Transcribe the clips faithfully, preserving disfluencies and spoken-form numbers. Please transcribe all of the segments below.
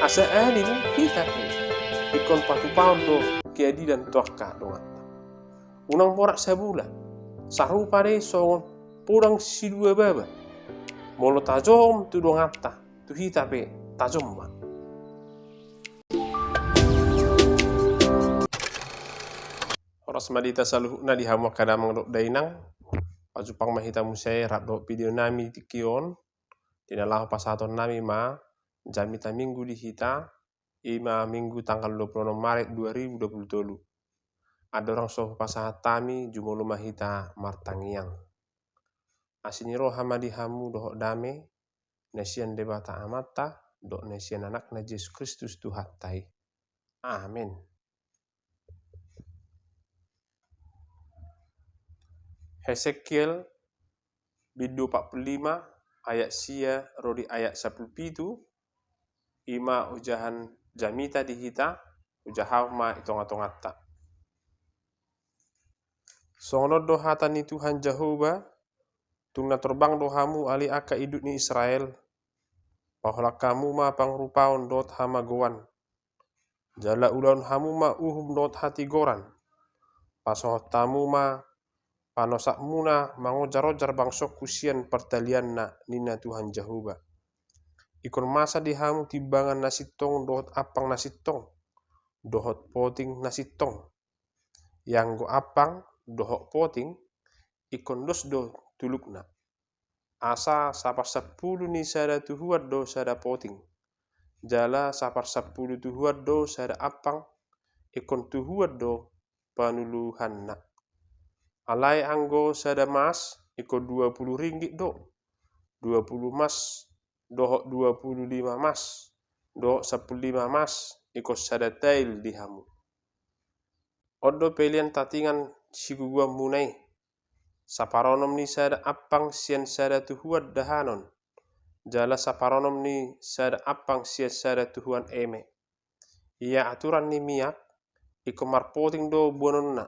Asa adil hita pe ingkon patupahon do keadilan tu angka donganta. Unang borat sabula, sarupa do i songon podang sidua baba. Molo tajom tu donganta, tu hita pe tajom ma. Horas ma di hita saluhutna, di hamu angka damang dohot dainang. Pajumpang ma hita muse rap dohot video nami di tingki on. Di na laho pasahaton nami ma jamita Minggu di hita, i ma Minggu tanggal dua puluh enam Maret dua ribu dua puluh tolu. Andorang so hupasahat hami, jumolo ma hita martangiang. Asi ni roha ma di hamu dohot dame, na sian Debata Amanta dohot na sian Anakna Jesus Kristus Tuhanta i. Amen. Hesekiel bindu opat pulu lima, ayat sia ro di ayat sampulu pitu. I ma ojahan jamita di hita, hujahahon ma i tongatonganta. Songon on do hata ni Tuhan Jahowa: Tung na torbang do hamu, ale angka induk ni Israel. Paholang hamu ma pangurupaon dohot hamagoan, jala ulahon hamu ma uhum dohot hatigoran. Pasohot hamu ma panosakmuna mangonjaronjar bangsongku sian partalianna, ninna Tuhan Jahowa. Ingkon masa di hamu timbangan na sintong dohot ampang na sintong, dohot poting na sintong. Ianggo ampang dohot poting ingkon dos do tulukna. Asa saparsampulu ni sada tuhuan do sada poting, jala saparsampulu tuhuan do sada ampang, ingkon tuhuan do panuluhanna. Alai anggo sada mas ingkon dua pulu ringgit do, dua pulu mas, dohot dua pulu lima mas, dohot sampulu lima mas, ingkon sada tail di hamu. On do pelean tatingan sigogoanmuna i: saparonom ni sada ampang sian sada tuhuan dahanon, jala saparonom ni sada ampang sian sada tuhuan eme. Ia aturan ni miak, ingkon marpoting do buanonna.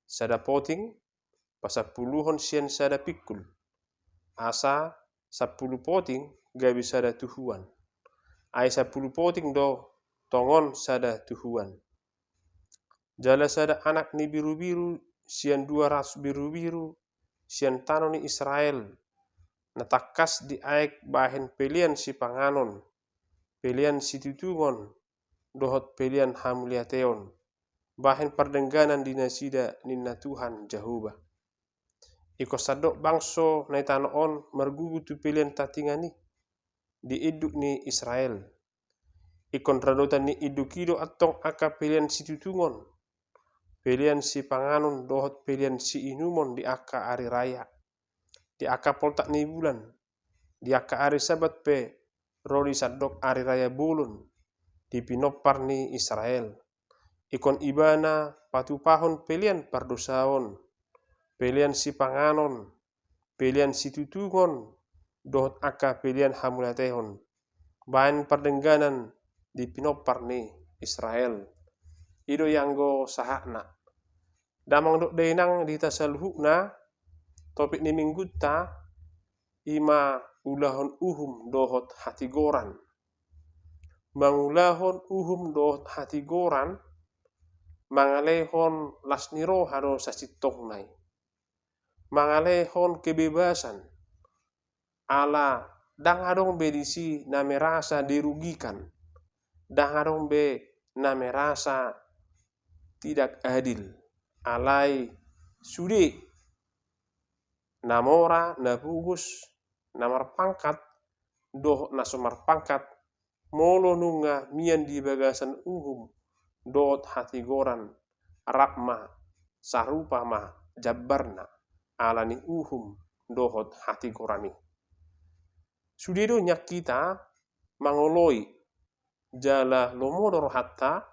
Sada poting pasampuluhon sian sada pingkul, asa sampulu poting gabe sada tuhuan. Ai sampulu poting do tongon sada tuhuan. Jala sada anak ni birubiru sian dua ratus birubiru sian tano ni Israel, na tangkas diaek bahen pelean sipanganon, pelean situtungon, dohot pelean hamuliateon, bahen pardengganan di nasida, ninna Tuhan Jahowa. Ingkon sandok bangso na i tano on margugu tu pelean tatingan i di induk ni Israel. Ingkon radotan ni induk i do antong angka pelean situtungon, pelean sipanganon dohot pelean siinumon di angka ari raya, di angka poltak ni bulan, di angka ari Sabat pe, ro di sandok ari raya bolon di pinompar ni Israel. Ingkon ibana patupahon pelean pardosaon, pelean sipanganon, pelean situtungon, dohot angka pelean hamuliateon, bahen pardengganan di pinompar ni Israel. I do ianggo sahatna. Damang dohot dainang di hita saluhutna, topik ni Minggunta i ma ulahon uhum dohot hatigoran. Mangulahon uhum dohot hatigoran, mangalehon las ni roha do sasintongna i. Mangalehon kebebasan, ala ndang adong be disi na merasa dirugikan, ndang adong be na merasa tidak adil. Alai sude na mora, na pogos, na marpangkat dohot na so marpangkat, molo nunga mian di bagasan uhum dohot hatigoran, rap ma, sarupa ma jambarna ala ni uhum dohot hatigoran i. Sude do nian hita mangoloi, jala lomo do rohanta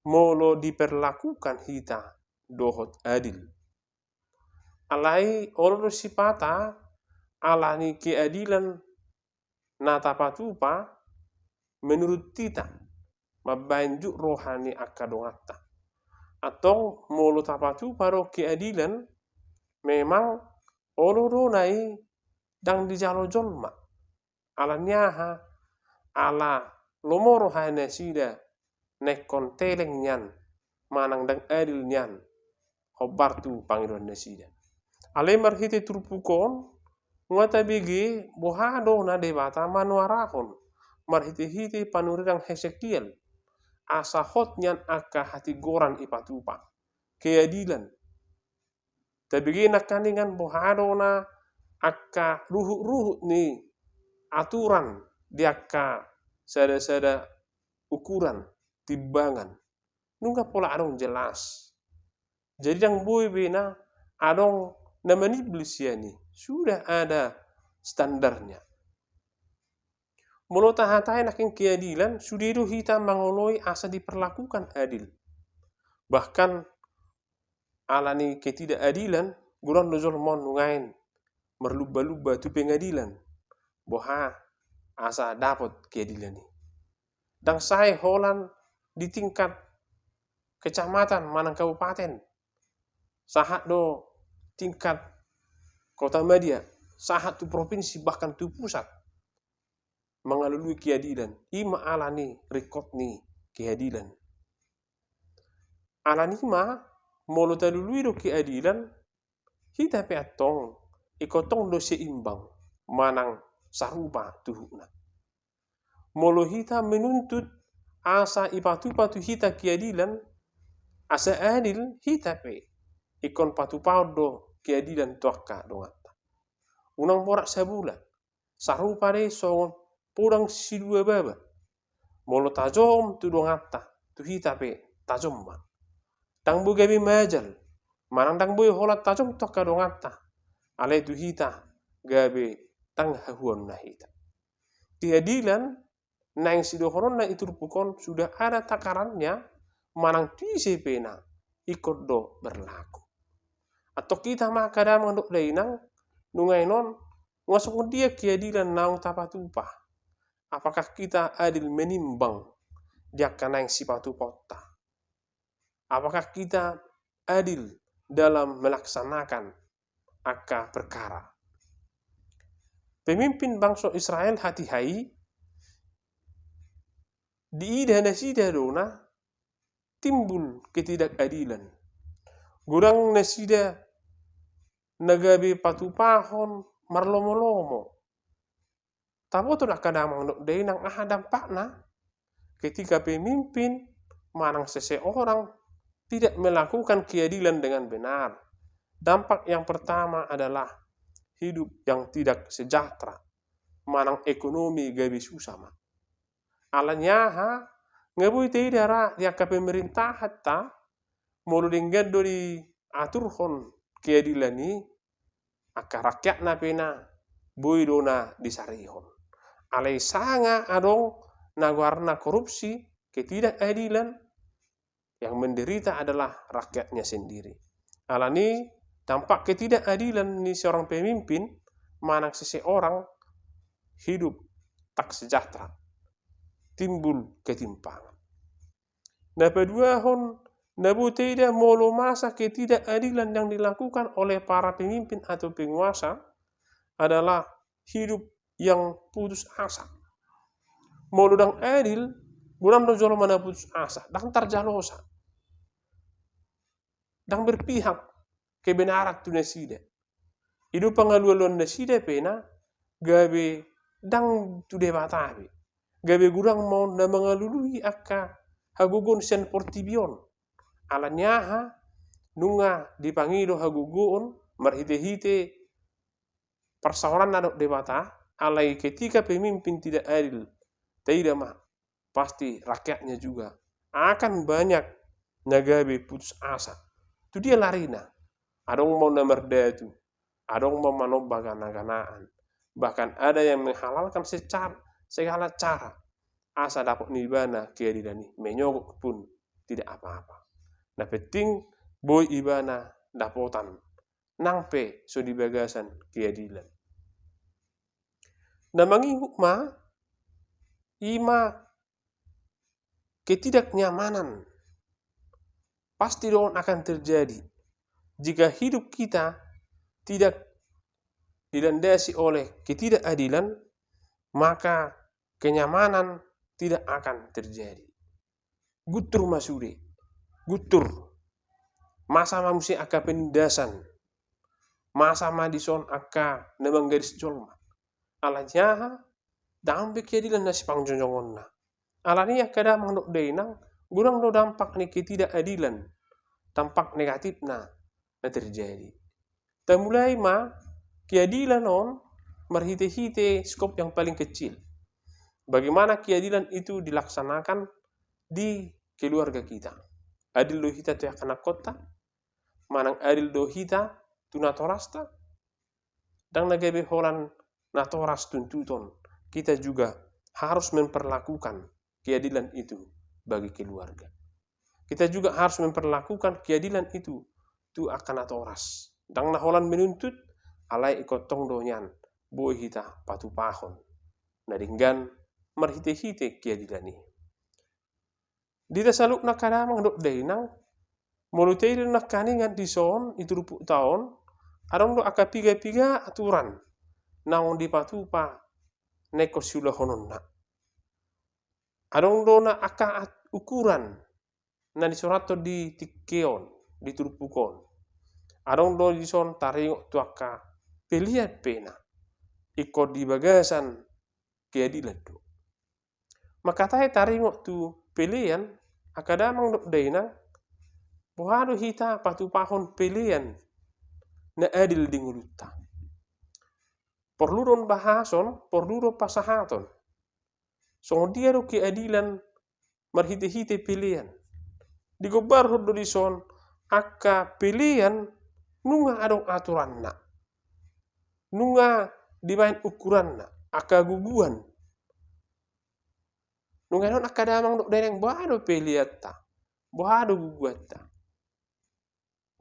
molo diperlakukan hita dohot adil. Alai olo do sipata ala ni keadilan na tapatupa menurut hita, mambahen juk roha ni angka donganta. Antong molo tapatupa do keadilan, memang olo do na i ndang dijalo jolma. Ala ni aha? Ala lomo roha nasida na ingkon teleng nian manang ndang adil nian hombar tu pangidoan nasida. Alai marhite turpuk on, nunga tabege boha do na Debata manuarahon marhite-hite panurirang Hesekiel, asa hot nian angka hatigoran ipatupa, keadilan. Tabege nangkaningan boha do na angka ruhut-ruhut ni aturan di angka sada-sada ukuran, timbangan. Nunga pola adong jelas. Jadi ndang boi be na adong na manimbul sian i. Sudah ada standarnya. Molo tahatai nangkin keadilan, sude do hita mangoloi asa diperlakukan adil. Bahkan ala ni ketidakadilan, godang do jolma on nuaeng marlumba-lumba tu pengadilan. Boha asa dapot keadilan i. Ndang sae holan di tingkat kecamatan manang kabupaten, sahat do tingkat kota madya, sahat tu provinsi, bahkan tu pusat, mangalului keadilan. I ma ala ni ringkot ni keadilan. Ala ni ma, molo talului do keadilan, hita pe antong ingkon tong do seimbang manang sarupa tuhukna. Molo hita menuntut asa ipatupa tu hita keadilan, asa adil, hita pe ingkon patupahon do keadilan tu angka donganta. Unang borat sabola, sarupa do i songon podang sidua baba. Molo tajom tu donganta, tu hita pe tajom ma. Ndang boi gabe majal, manang ndang boi holan tajom tu angka donganta, alai tu hita gabe ndang hahuanna hita. Keadilan naeng sidohononna i turpuk on sudah ada takarannya, manang tu ise pe na ingkon do berlaku. Antong hita ma angka damang dohot dainang, nuaeng on, nunga songon dia keadilan naung tapatupa? Apakah kita adil menimbang di angka naeng sipatupaonta? Apakah kita adil dalam melaksanakan angka perkara? Pemimpin bangso Israel hatiha i, diida nasida do na timbul ketidakadilan. Godang nasida na gabe patupahon marlomo-lomo. Taboto do angka damang dohot dainang aha dampakna ketika pemimpin manang seseorang tidak melakukan keadilan dengan benar. Dampak yang pertama adalah hidup yang tidak sejahtera, manang ekonomi gabe susah ma. Ala ni aha, nga boi taida ra di angka pemerintahanta, molo denggan do diaturhon keadilan i, angka rakyatna pe na boi do na disarihon. Alai sanga adong na goarna korupsi, ketidakadilan, yang menderita adalah rakyatnya sendiri. Ala ni dampak ketidakadilan ni seorang pemimpin, manang seseorang hidup tak sejahtera, timbul ketimpangan. Na paduahon, na boi taida molo masa ketidakadilan yang dilakukan oleh para pemimpin atau penguasa adalah hidup yang putus asa. Molo ndang adil, godang do jolma na putus asa, ndang tarjalosa, ndang berpihak kebenaran tu nasida. I do pangalualuan nasida pe na gabe ndang tu Debata be. Gabe godang ma on na mangalului angka hagogoon sian portibi on. Ala ni aha, nunga dipangido hagogoon marhite-hite parsaoranna dohot Debata, alai ketika pemimpin tidak adil, taida ma, pasti rakyatnya juga akan banyak na gabe putus asa. Tu dia larina? Adong ma on na mardatu, adong ma on manomba gana-ganaan. Bahkan ada yang menghalalkan secara, segala cara, asa dapot ni ibana keadilan i, menyogok pun tidak apa-apa. Na penting boi ibana dapotan, nang pe so di bagasan keadilan. Na mangihut ma, i ma ketidaknyamanan. Pasti do on akan terjadi. Jika hidup kita tidak dilandasi oleh ketidakadilan, maka kenyamanan tidak akan terjadi. Guntur ma sude, guntur. Masa ma muse angka penindasan, masa ma dison angka na manggadis jolma. Alani aha? Ndang be keadilan na sipanjojongonna. Alani angka damang dohot dainang, godang do dampak ni ketidakadilan, dampak negatifna na terjadi. Tamulai ma keadilan on marhite-hite skop yang paling kecil. Bagaimana keadilan itu dilaksanakan di keluarga kita? Adil do hita tu angka anakhonta? Manang adil do hita tu natorasta? Ndang na gabe holan natoras tuntuton, kita juga harus memperlakukan keadilan itu bagi keluarga. Kita juga harus memperlakukan keadilan itu tu angka natoras. Ndang na holan menuntut, alai ingkon tong do nian boi hita patupahon na denggan marhite-hite keadilan i. Di hita saluhutna angka damang dohot dainang, molo taida nangkiningan dison di turpukta on, adong do angka piga-piga aturan naung dipatupa na ingkon siulahononna. Adong do na angka at-, ukuran na disurathon di tingki on, di turpuk on. Adong do dison taringot tu angka pelean pe na ingkon di bagasan keadilan do. Mangkatai taringot tu pelean, angka damang dohot dainang, boha do hita patupahon pelean na adil di ngolunta? Porlu do bahason, porlu do pasahaton. Songon dia do keadilan marhite-hite pelean? Digombarhon do dison angka pelean nunga adong aturanna, nunga dibaen ukuranna, angka guguan. Nunga adong angka damang dohot dainang, boha do peleanta, boha do guguanta?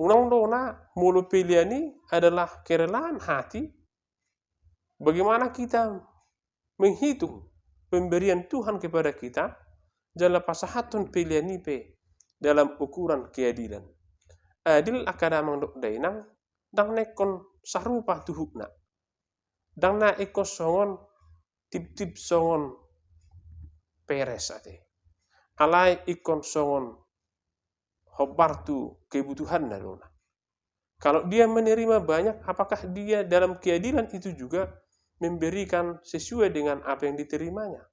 Unang do na molo pelean i adalah kerelaan hati, bagaimana kita menghitung pemberian Tuhan kepada kita, jala pasahathon pelean i pe dalam ukuran keadilan. Adil angka damang dohot dainang, ndang na ingkon sarupa tuhukna. Ndang na ingkon songon tiptip songon peres ate. Alai ingkon songon hombar tu kebutuhanna do na. Kalau dia menerima banyak, apakah dia dalam keadilan itu juga memberikan sesuai dengan apa yang diterimanya?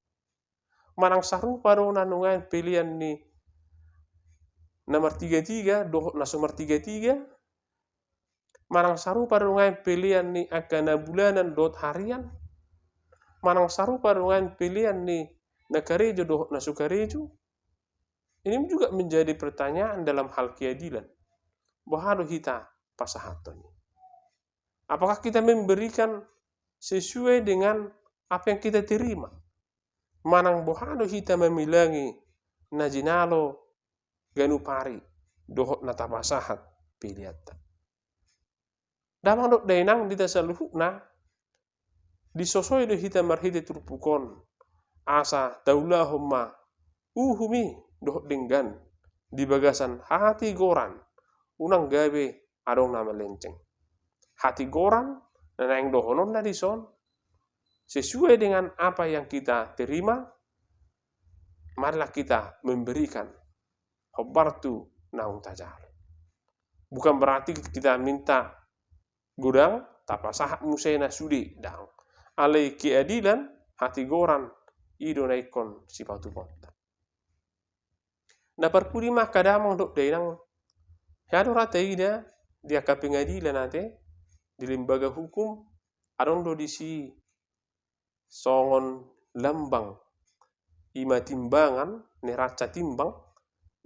Manang sarupa do na nuaeng pelean ni na martiga-tiga dohot na so martiga-tiga? Manang sarupa do nuaeng pelean ni angka na bulanan dohot harian? Manang sarupa do nuaeng pelean ni na karejo dohot na so karejo? Ini juga menjadi pertanyaan dalam hal keadilan. Boha do hita pasahathon i? Apakah kita memberikan sesuai dengan apa yang kita terima? Manang boha do hita mamilangi na jinalo ganup ari dohot na tapasahat peleanta? Damang dohot dainang, di hita saluhutna, disosoi do hita marhite turpuk on asa taulahon ma uhum i dohot denggan di bagasan hatigoran, unang gabe adong na melenceng. Hatigoran na naeng dohononna dison, sesuai dengan apa yang kita terima, marilah kita memberikan hombar tu naung tajalo. Bukan berarti kita minta godang tapasahat muse na sude, daong. Alai keadilan, hatigoran, i do na ingkon sipatupaonta. Na parpudi ma angka damang dohot dainang, hea do ra taida di angka pengadilan ate, di lembaga hukum, adong do disi songon lambang, i ma timbangan, neraca timbang,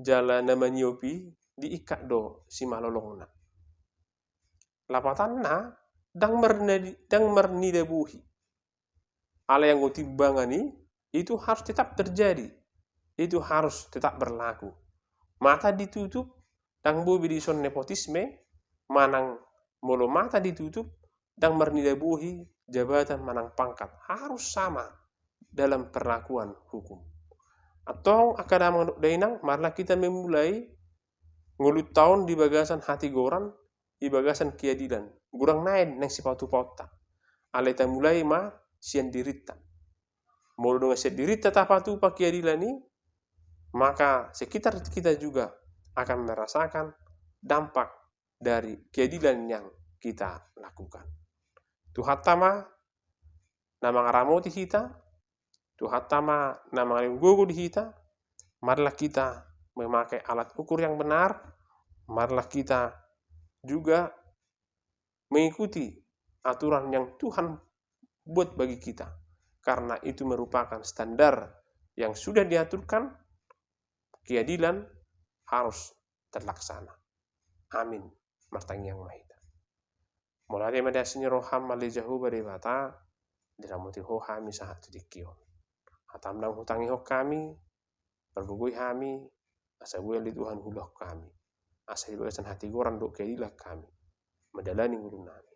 jala na maniop i diikat do simalolongna. Lapatanna, ndang marnadi-, ndang marnida bohi. Alai anggo timbangan i, itu harus tetap terjadi. Itu harus tetap berlaku. Mata ditutup, ndang boi be dison nepotisme, manang molo mata ditutup, ndang marnida bohi jabatan manang pangkat. Harus sama dalam perlakuan hukum. Antong angka damang dohot dainang, marilah kita memulai ngolunta on di bagasan hatigoran, di bagasan keadilan. Godang nai naeng sipatupaonta. Alai tamulai ma sian dirinta. Molo dengan sendirinya tapatupa keadilan ini, maka sekitar kita juga akan merasakan dampak dari keadilan yang kita lakukan. Tuhanta ma na mangaramoti hita, Tuhanta ma na mangalehon gogo di hita, marilah kita memakai alat ukur yang benar, marilah kita juga mengikuti aturan yang Tuhan buat bagi kita, karena itu merupakan standar yang sudah diaturkan, keadilan harus terlaksana. Amin. Martangiang ma hita. Mauliate ma di asi ni roham ale Jahowa Debata, diramoti Ho hami sahat tu tingki on. Hatam naung hutangihon hami, pargogoi hami, asa boi ale Tuhan huulahon hami, asa di bagasan hatigoran dohot keadilan hami mandalani ngolunami.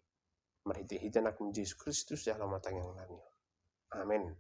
Marhitehite Anakmu Jesus Kristus jalo ma tangiang nami on. Amen.